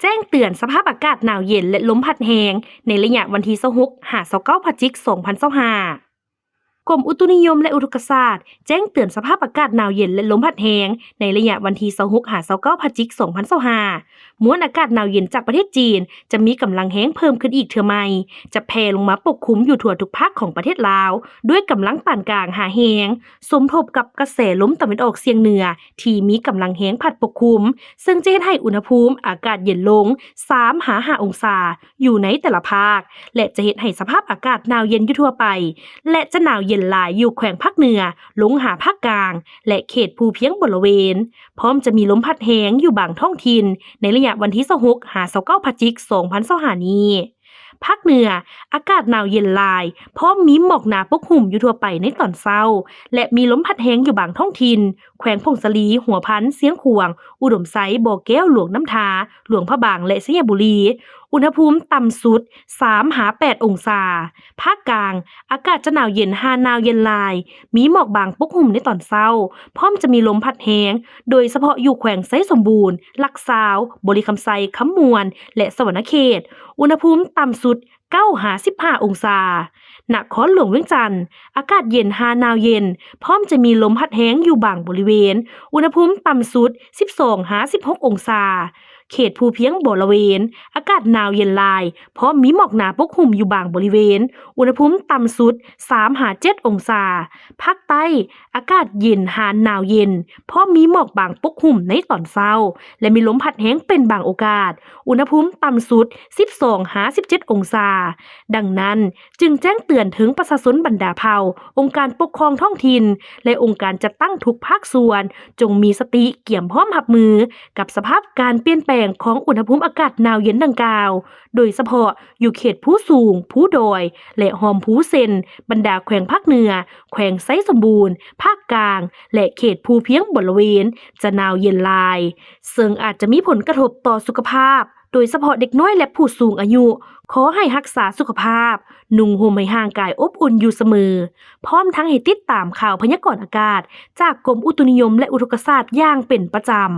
ແຈ້ງເຕືອນສະພາບອາກາດໜາວເຢັນ ແລະ ລົມພັດແຮງ ໃນໄລຍະວັນທີຊາວຫົກ ຫາ ຊາວເກົ້າ ພະຈິກ ສອງພັນຊາວຫ້າ. ກົມອຸຕຸນິຍົມ ແລະ ອຸທົກກະສາດ ແຈ້ງເຕືອນສະພາບອາກາດໜາວເຢັນ ແລະ ລົມພັດແຮງ ໃນໄລຍະວັນທີຊາວຫົກ ຫາ ຊາວເກົ້າ ພະຈິກ ສອງພັນຊາວຫ້າ. ມວນອາກາດໜາວເຢັນຈາກປະເທດຈີນ ຈະມີກຳລັງແຮງເພີ່ມຂຶ້ນອີກເທື່ອໃໝ່, ຈະແຜ່ລົງມາປົກຄຸມຢູ່ທົ່ວທຸກພາກຂອງປະເທດລາວ ດ້ວຍກຳລັງປານກາງຫາແຮງ, ສົມທົບກັບກະແສລົມຕາເວັນອອກສຽງເໜືອ ທີ່ມີກຳລັງແຮງພັດປົກຄຸມ, ເຊິ່ງຈະເຮັດໃຫ້ອຸນຫະພູມອາກາດເຢັນລົງ ສາມ ຫາ ຫ້າ ອົງສາ ຢູ່ໃນແຕ່ລະພາກ ແລະ ຈະເຮັດໃຫ້ສະພາບອາກາດໜາວເຢັນຢູ່ທົ່ວໄປ ແລະ ຈະໜາວເຢັນຫຼາຍຢູ່ແຂວງພາກເໜືອ ລົງຫາພາກກາງ ແລະ ເຂດພູພຽງບໍລະເວນ, ພ້ອມຈະມີລົມພັດແຮງຢູ່ບາງທ້ອງຖິ່ນ ໃນໄລຍະວັນທີຊາວຫົກ ຫາ ຊາວເກົ້າ ພະຈິກ ສອງພັນຊາວຫ້ານີ້. ພາກເໜືອ, ອາກາດໜາວເຢັນຫຼາຍ, ພ້ອມມີໝອກໜາປົກຫຸ້ມຢູ່ທົ່ວໄປໃນຕອນເຊົ້າ ແລະ ມີລົມພັດແຮງຢູ່ບາງທ້ອງຖິ່ນ, ແຂວງຜົ້ງສາລີ, ຫົວພັນ, ຊຽງຂວາງ, ອຸດົມໄຊ, ບໍ່ແກ້ວ, ຫຼວງນ້ຳທາ, ຫຼວງພະບາງ ແລະ ໄຊຍະບູລີ. ອຸນຫະພູມຕ່ຳສຸດ ສາມ ຫາ ແປດ ອົງສາ. ພາກກາງ, ອາກາດຈະໜາວເຢັນຫາໜາວເຢັນຫຼາຍ, ມີໝອກບາງປົກຫຸ້ມໃນຕອນເຊົ້າ, ພ້ອມຈະມີລົມພັດແຮງ, ໂດຍສະເພາະຢູ່ແຂວງໄຊສົມບູນ, ຫຼັກຊາວ, ບໍລິຄຳໄຊ, ຄຳມ່ວນ ແລະ ສະຫວັນນະເຂດ. ອຸນຫະພູມຕ່ຳສຸດ ເກົ້າ ຫາ ສິບຫ້າ ອົງສາ. ນະຄອນຫຼວງວຽງຈັນ, ອາກາດເຢັນຫາໜາວເຢັນ, ພ້ອມຈະມີລົມພັດແຮງຢູ່ບາງບໍລິເວນ, ອຸນຫະພູມຕ່ຳສຸດ ສິບສອງ ຫາ ສິບຫົກ ອົງສາ. ເຂດພູພຽງບໍລະເວນ, ອາກາດໜາວເຢັນຫຼາຍ, ພ້ອມມີໝອກໜາປົກຫຸ້ມຢູ່ບາງບໍລິເວນ, ອຸນຫະພູມຕ່ຳສຸດ ສາມ ຫາ ເຈັດ ອົງສາ. ພາກໃຕ້, ອາກາດເຢັນຫາໜາວເຢັນ, ພ້ອມມີໝອກບາງປົກຫຸ້ມໃນຕອນເຊົ້າ ແລະ ມີລົມພັດແຮງເປັນບາງໂອກາດ, ອຸນຫະພູມຕ່ຳສຸດ ສິບສອງ ຫາ ສິບເຈັດ ອົງສາ. ດັ່ງນັ້ນ, ຈຶ່ງແຈ້ງເຕືອນເຖິງປະຊາຊົນບັນດາເຜົ່າ, ອົງການປົກຄອງທ້ອງຖິ່ນ ແລະ ອົງການຈັດຕັ້ງທຸກພາກສ່ວນ ຈົ່ງມີສະຕິກຽມພ້ອມຮັບມືກັບສະພາບການປ່ຽນແປງຂອງອຸນຫະພູມອາກາດໜາວເຢັນດັ່ງກ່າວ, ໂດຍສະເພາະຢູ່ເຂດພູສູງ, ພູດອຍ ແລະ ຮ່ອມພູ ເຊັ່ນ ບັນດາແຂວງພາກເໜືອ, ແຂວງໄຊສົມບູນ, ພາກກາງ ແລະ ເຂດພູພຽງບໍລະເວນ ຈະໜາວເຢັນຫຼາຍ, ເຊິ່ງອາດຈະມີຜົນກະທົບຕໍ່ສຸຂະພາບ, ໂດຍສະເພາະເດັກນ້ອຍ ແລະ ຜູ້ສູງອາຍຸ. ຂໍໃຫ້ຮັກສາສຸຂະພາບ, ນຸ່ງຫົ່ມໃຫ້ຮ່າງກາຍອົບອຸ່ນຢູ່ສະເໝີ, ພ້ອມທັງໃຫ້ຕິດຕາມຂ່າວພະຍາກອນອາກາດຈາກກົມອຸຕຸນິຍົມ ແລະ ອຸທົກກະສາດຢ່າງເປັນປະຈຳ.